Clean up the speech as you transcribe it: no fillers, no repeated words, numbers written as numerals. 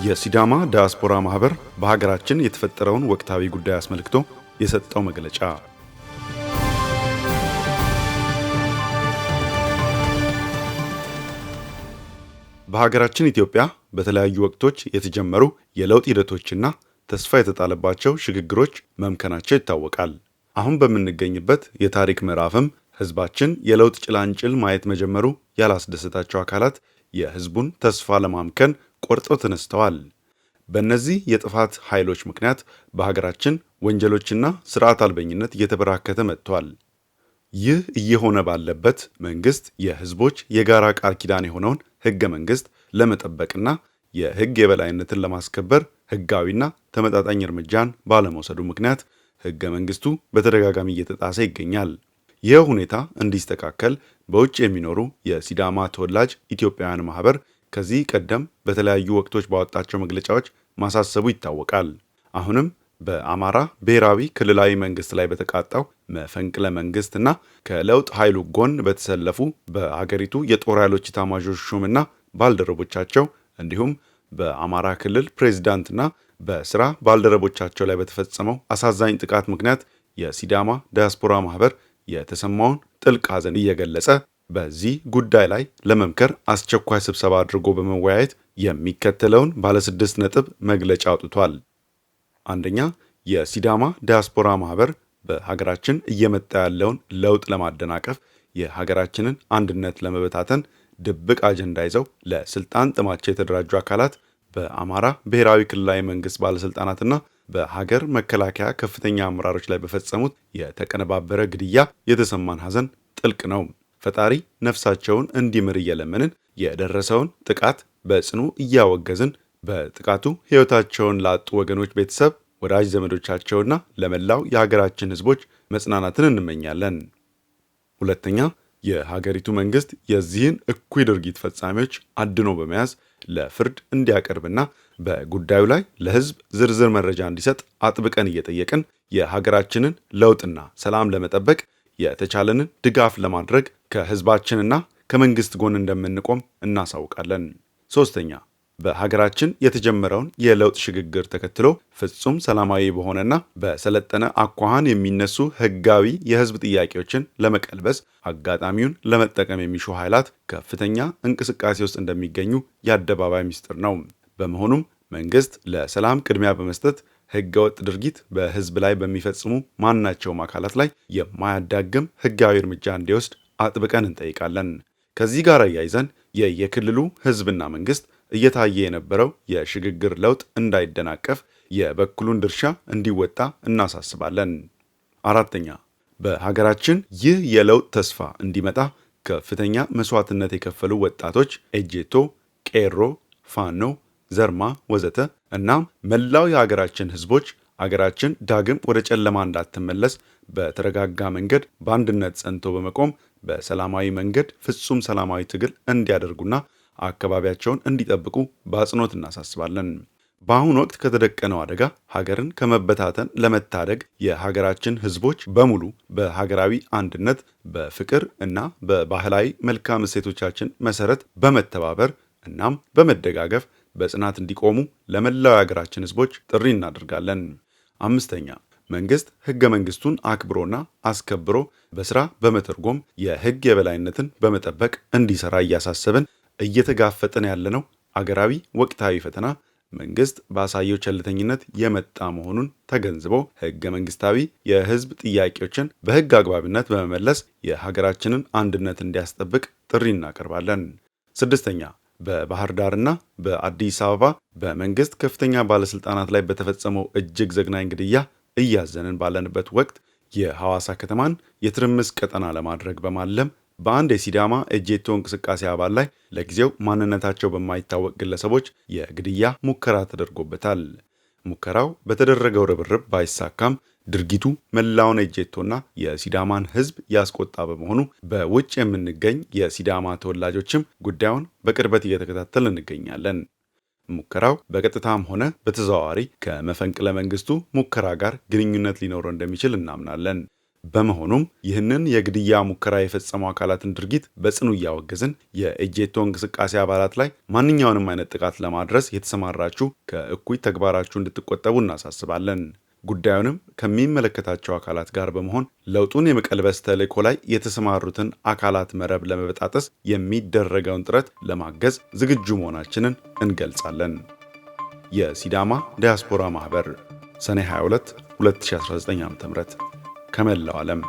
የሲዳማ ዲያስፖራ ማህበር በሀገራችን የተፈጠረውን ወቅታዊ ጉዳይ አስመልክቶ የሰጠው መግለጫ። በሀገራችን ኢትዮጵያ በተለያዩ ወቅቶች የተጀመሩ የለውጥ ሂደቶችና ተስፋ የተጣለባቸው ሽግግሮች መምከናቸው ይታወቃል። አሁን በምንገኝበት የታሪክ ምዕራፍም ህዝባችን የለውጥ ጭላንጭል ማየት መጀመሩ ያላስደሰታቸው አካላት የህዝቡን ተስፋ ለማምከን ቆርጠው ተነስተዋል። በእነዚህ የጥፋት ኃይሎች ምክንያት በሀገራችን ወንጀሎችና ስርዓት አልበኝነት እየተበራከተ መጥቷል። ይህ እየሆነ ባለበት መንግስት የህዝቦች የጋራ ቃል ኪዳን የሆነውን ህገ መንግስት ለመጠበቅና የህግ የበላይነትን ለማስከበር ህጋዊና ተመጣጣኝ እርምጃን ባለመውሰዱ ምክንያት ህገ መንግስቱ በተደጋጋሚ እየተጣሰ ይገኛል። ይህ ሁኔታ እንዲስተካከል በውጭ የሚኖሩ የሲዳማ ተወላጅ ኢትዮጵያውያን ማህበር ከዚህ ቀደም በተለያዩ ወቅቶች ባወጣቸው መግለጫዎች ማሳሰቡ ይታወቃል። አሁንም በአማራ ብሔራዊ ክልላዊ መንግስት ላይ በተቃጣው መፈንቅለ መንግስትና ከለውጥ ኃይሉ ጎን በተሰለፉ በሀገሪቱ የጦር ኃይሎች ኤታማዦር ሹምና ባልደረቦቻቸው እንዲሁም በአማራ ክልል ፕሬዚዳንትና በስራ ባልደረቦቻቸው ላይ በተፈጸመው አሳዛኝ ጥቃት ምክንያት የሲዳማ ዲያስፖራ ማህበር የተሰማውን ጥልቅ ሐዘን እየገለጸ በዚህ ጉዳይ ላይ ለመምከር አስቸኳይ ስብሰባ አድርጎ በመወያየት የሚከተለውን ባለስድስት ነጥብ መግለጫ አውጥቷል። አንደኛ፣ የሲዳማ ዲያስፖራ ማህበር በሀገራችን እየመጣ ያለውን ለውጥ ለማደናቀፍ የሀገራችንን አንድነት ለመበታተን ድብቅ አጀንዳ ይዘው ለስልጣን ጥማቸው የተደራጁ አካላት በአማራ ብሔራዊ ክልላዊ መንግስት ባለስልጣናትና በሀገር መከላከያ ከፍተኛ አመራሮች ላይ በፈጸሙት የተቀነባበረ ግድያ የተሰማን ሐዘን ጥልቅ ነው። ፈጣሪ ነፍሳቸውን እንዲምር እየለመንን የደረሰውን ጥቃት በጽኑ እያወገዝን በጥቃቱ ሕይወታቸውን ላጡ ወገኖች ቤተሰብ፣ ወዳጅ ዘመዶቻቸውና ለመላው የሀገራችን ሕዝቦች መጽናናትን እንመኛለን። ሁለተኛ፣ የሀገሪቱ መንግስት የዚህን እኩይ ድርጊት ፈጻሚዎች አድኖ በመያዝ ለፍርድ እንዲያቀርብና በጉዳዩ ላይ ለሕዝብ ዝርዝር መረጃ እንዲሰጥ አጥብቀን እየጠየቅን የሀገራችንን ለውጥና ሰላም ለመጠበቅ የተቻለንን ድጋፍ ለማድረግ ከሕዝባችንና ከመንግስት ጎን እንደምንቆም እናሳውቃለን። ሶስተኛ፣ በሀገራችን የተጀመረውን የለውጥ ሽግግር ተከትሎ ፍጹም ሰላማዊ በሆነና በሰለጠነ አኳኋን የሚነሱ ህጋዊ የህዝብ ጥያቄዎችን ለመቀልበስ አጋጣሚውን ለመጠቀም የሚሹ ኃይላት ከፍተኛ እንቅስቃሴ ውስጥ እንደሚገኙ የአደባባይ ምስጢር ነው። በመሆኑም መንግስት ለሰላም ቅድሚያ በመስጠት ህገወጥ ድርጊት በህዝብ ላይ በሚፈጽሙ ማናቸውም አካላት ላይ የማያዳግም ህጋዊ እርምጃ እንዲወስድ አጥብቀን እንጠይቃለን። ከዚህ ጋር አያይዘን የየክልሉ ህዝብና መንግስት እየታየ የነበረው የሽግግር ለውጥ እንዳይደናቀፍ የበኩሉን ድርሻ እንዲወጣ እናሳስባለን። አራተኛ፣ በሀገራችን ይህ የለውጥ ተስፋ እንዲመጣ ከፍተኛ መስዋዕትነት የከፈሉ ወጣቶች ኤጄቶ፣ ቄሮ፣ ፋኖ፣ ዘርማ ወዘተ እናም መላው የሀገራችን ህዝቦች አገራችን ዳግም ወደ ጨለማ እንዳትመለስ በተረጋጋ መንገድ በአንድነት ጸንቶ በመቆም በሰላማዊ መንገድ ፍጹም ሰላማዊ ትግል እንዲያደርጉና አካባቢያቸውን እንዲጠብቁ በአጽንኦት እናሳስባለን። በአሁኑ ወቅት ከተደቀነው አደጋ ሀገርን ከመበታተን ለመታደግ የሀገራችን ህዝቦች በሙሉ በሀገራዊ አንድነት፣ በፍቅር እና በባህላዊ መልካም እሴቶቻችን መሰረት በመተባበር እናም በመደጋገፍ በጽናት እንዲቆሙ ለመላው የሀገራችን ህዝቦች ጥሪ እናደርጋለን። አምስተኛ፣ መንግስት ህገ መንግስቱን አክብሮና አስከብሮ በስራ በመተርጎም የህግ የበላይነትን በመጠበቅ እንዲሰራ እያሳሰብን እየተጋፈጥን ያለነው አገራዊ ወቅታዊ ፈተና መንግስት ባሳየው ቸልተኝነት የመጣ መሆኑን ተገንዝቦ ህገ መንግስታዊ የህዝብ ጥያቄዎችን በህግ አግባብነት በመመለስ የሀገራችንን አንድነት እንዲያስጠብቅ ጥሪ እናቀርባለን። ስድስተኛ፣ በባህር ዳርና በአዲስ አበባ በመንግስት ከፍተኛ ባለስልጣናት ላይ በተፈጸመው እጅግ ዘግናኝ ግድያ እያዘንን ባለንበት ወቅት የሐዋሳ ከተማን የትርምስ ቀጠና ለማድረግ በማለም በአንድ የሲዳማ ኤጄቶ እንቅስቃሴ አባል ላይ ለጊዜው ማንነታቸው በማይታወቅ ግለሰቦች የግድያ ሙከራ ተደርጎበታል። ሙከራው በተደረገው ርብርብ ባይሳካም ድርጊቱ መላውን ኤጄቶና የሲዳማን ሕዝብ ያስቆጣ በመሆኑ በውጭ የምንገኝ የሲዳማ ተወላጆችም ጉዳዩን በቅርበት እየተከታተል እንገኛለን። ሙከራው በቀጥታም ሆነ በተዘዋዋሪ ከመፈንቅለ መንግስቱ ሙከራ ጋር ግንኙነት ሊኖረው እንደሚችል እናምናለን። በመሆኑም ይህንን የግድያ ሙከራ የፈጸሙ አካላትን ድርጊት በጽኑ እያወገዝን የኤጄቶ እንቅስቃሴ አባላት ላይ ማንኛውንም አይነት ጥቃት ለማድረስ የተሰማራችሁ ከእኩይ ተግባራችሁ እንድትቆጠቡ እናሳስባለን። ጉዳዩንም ከሚመለከታቸው አካላት ጋር በመሆን ለውጡን የመቀልበስ ተልዕኮ ላይ የተሰማሩትን አካላት መረብ ለመበጣጠስ የሚደረገውን ጥረት ለማገዝ ዝግጁ መሆናችንን እንገልጻለን። የሲዳማ ዲያስፖራ ማህበር፣ ሰኔ 22 2019 ዓ.ም። ከመላው ዓለም።